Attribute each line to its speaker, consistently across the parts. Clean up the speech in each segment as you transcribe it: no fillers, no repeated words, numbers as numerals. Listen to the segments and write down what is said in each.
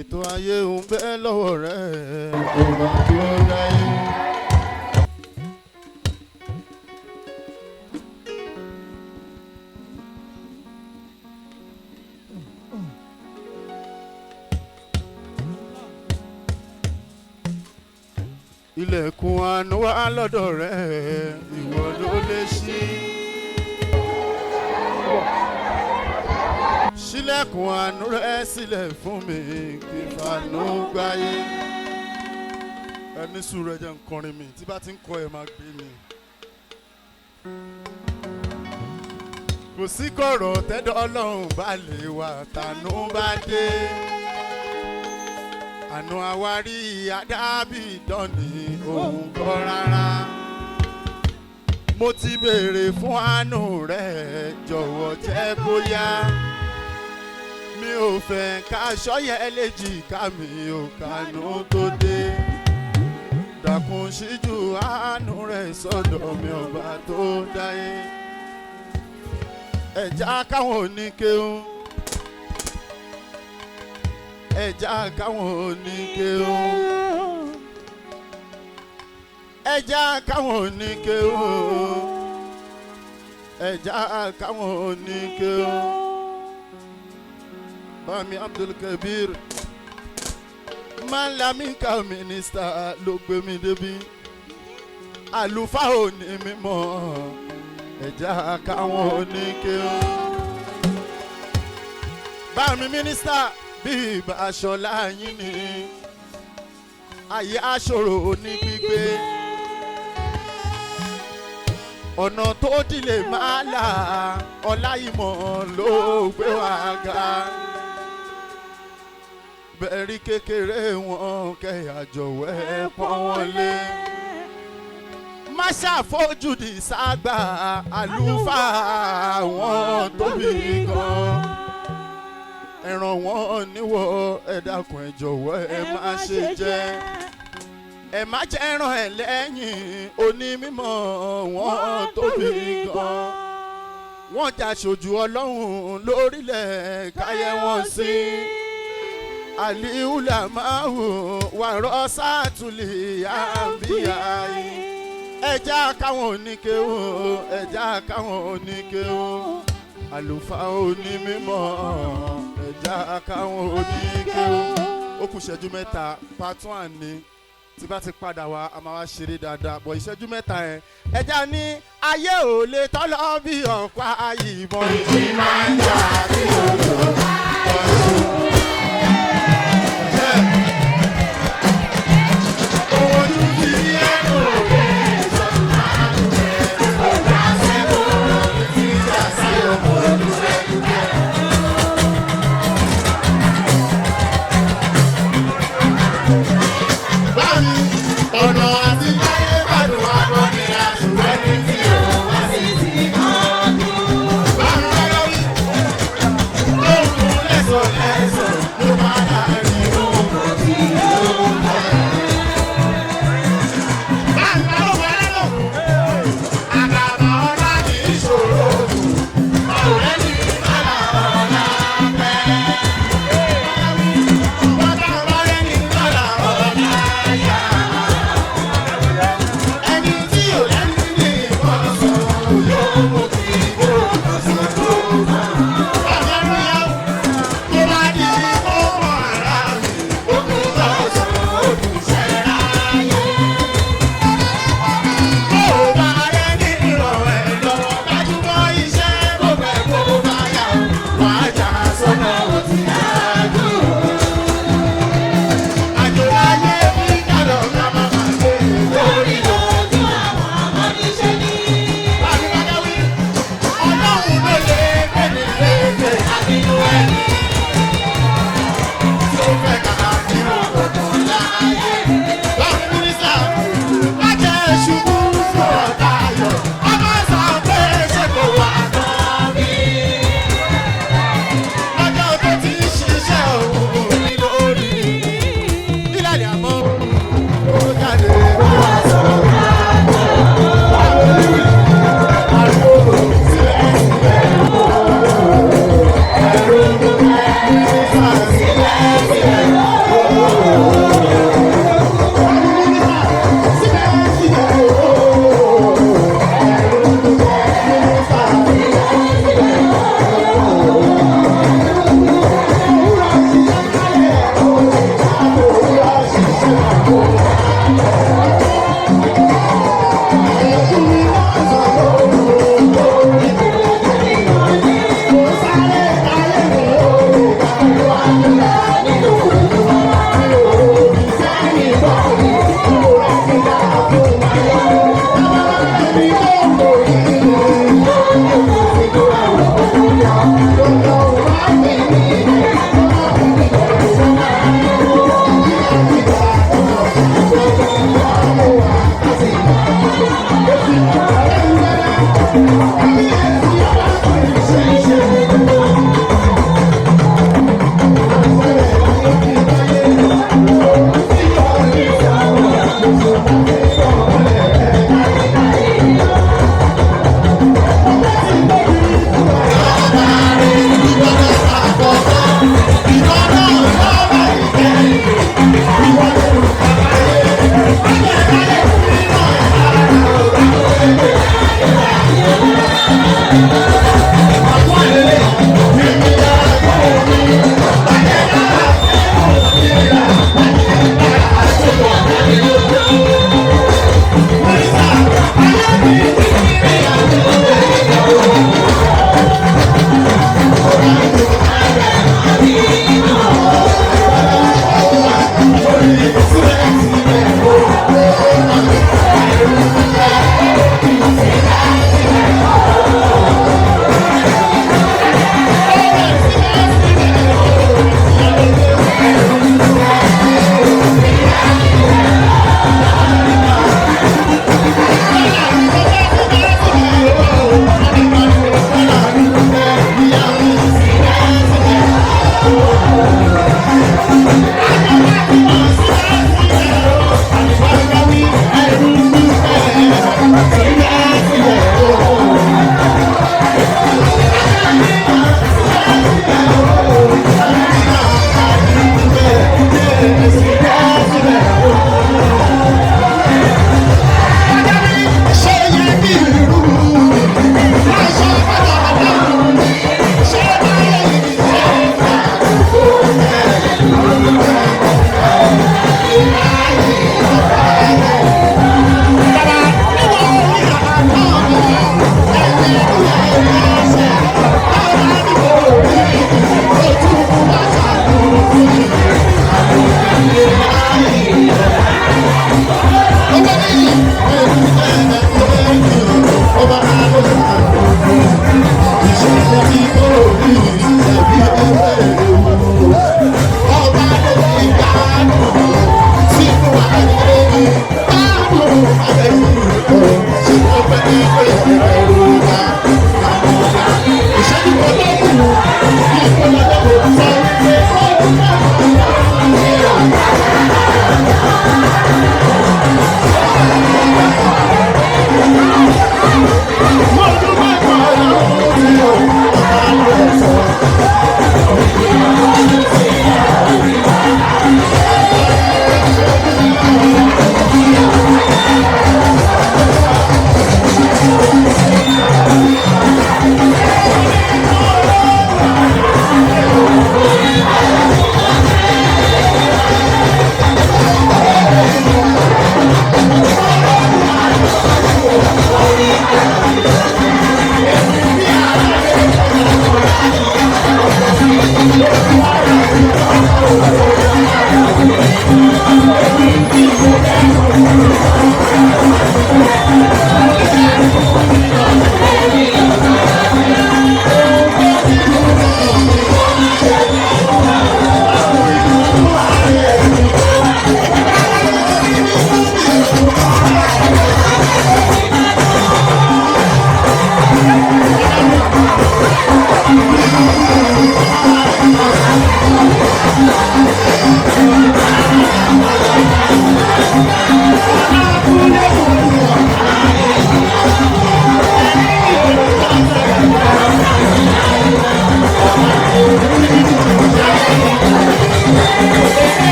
Speaker 1: Ètò ayé ń bẹ lọ́wọ́ rẹ̀, ọba tó dáyé. Ilẹ̀kùn àánú wà lọ́dọ̀ rẹ̀, ìwọ ló lè ṣí. Ṣílẹ̀kùn àánú rẹ̀ sílẹ̀ fún mi kí fàánú gbáyé. Ẹni sùúrù, ẹ jẹ́ n kọrin mi, tí bá ti ń kọ ẹ máa gbé mi. Kò sí kọ̀rọ̀ tẹ́dọ̀ Ọlọ́run bá lè wà tànú bá dé. Àánú àwárí adábì dánni òun kọ́ rárá. Mo ti béèrè fún àánú rẹ̀, jọ̀wọ́ jẹ́ kó yá. Mi ò fẹ́ ká ṣọ́yẹ́ léjìká mi ò kànú tó dé. Dàkún síjú àánú rẹ̀ sọ́dọ̀ mi, ọba tó dáyé. Ẹ̀já káwọn oníkéhùn, ẹ̀já káwọn oníkéhùn, ẹ̀já káwọn oníkéhùn, ẹ̀já káwọn oníkéhùn. Bami Abdulkabir Malamika mínísítà ló gbé mi débi. Àlùfáà òní mímọ́, ẹ̀já káwọn oníkéhùn. Bami mínísítà, bí ìbá aṣọlá yín ni ayé aṣòro ní gbígbé, ọ̀nà tó dìlé máa là, ọlá ìmọ̀ ló gbé wá ga. Bẹ̀rí kékeré wọn kẹ́yà, jọ̀wọ́ ẹ pọ́n wọn lé. Má ṣàfojúdi ságbà, àlùfáà wọn tóbi gan. Ẹ̀ràn wọn níwọ̀, ẹ dákun, ẹ jọ̀wọ́, ẹ má ṣe jẹ́, ẹ má jẹ́ ràn ẹ́ lẹ́yìn. Onímọ̀ wọn tóbi gan, wọ́n jà ṣojú Ọlọ́run lórílẹ̀ káyé wọn sí. Àlìhùlà máa hù wàrọ̀ sátúlì àbíyá. Ẹja káwọn oníkéwò, ẹja káwọn oníkéwò, àlùfáà onímọ̀, ẹja káwọn oníkéwò. Ó kù ìṣẹ́jú 3, part one ni. Tí bá ti padà wá, a máa wá ṣeré dáadáa bọ̀. Ìṣẹ́jú 3 yẹn, ẹja ní ayé ò lè tọ́lọ́ bí ọ̀pá ìbọn.
Speaker 2: Ìjì máa ń jà bí odò ọ̀ṣun. Ojú ti ẹnu òde ìṣọ̀tún máa ń jẹ. Ọ̀gá sẹ́kọ̀ọ́ ti jà sí ọmọ olùfẹ́ dúpẹ́. Bámi, ọ̀nà àti báyé gbàdùn àbọ̀ ni àṣùwẹ́ ní tí ò wá sí ti kán. Bámi lọ́wọ́ wí, lóhùn lẹ́sọ̀ lẹ́sọ̀.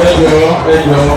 Speaker 3: Ẹ jọ̀ọ́, ẹ jọ̀ọ́.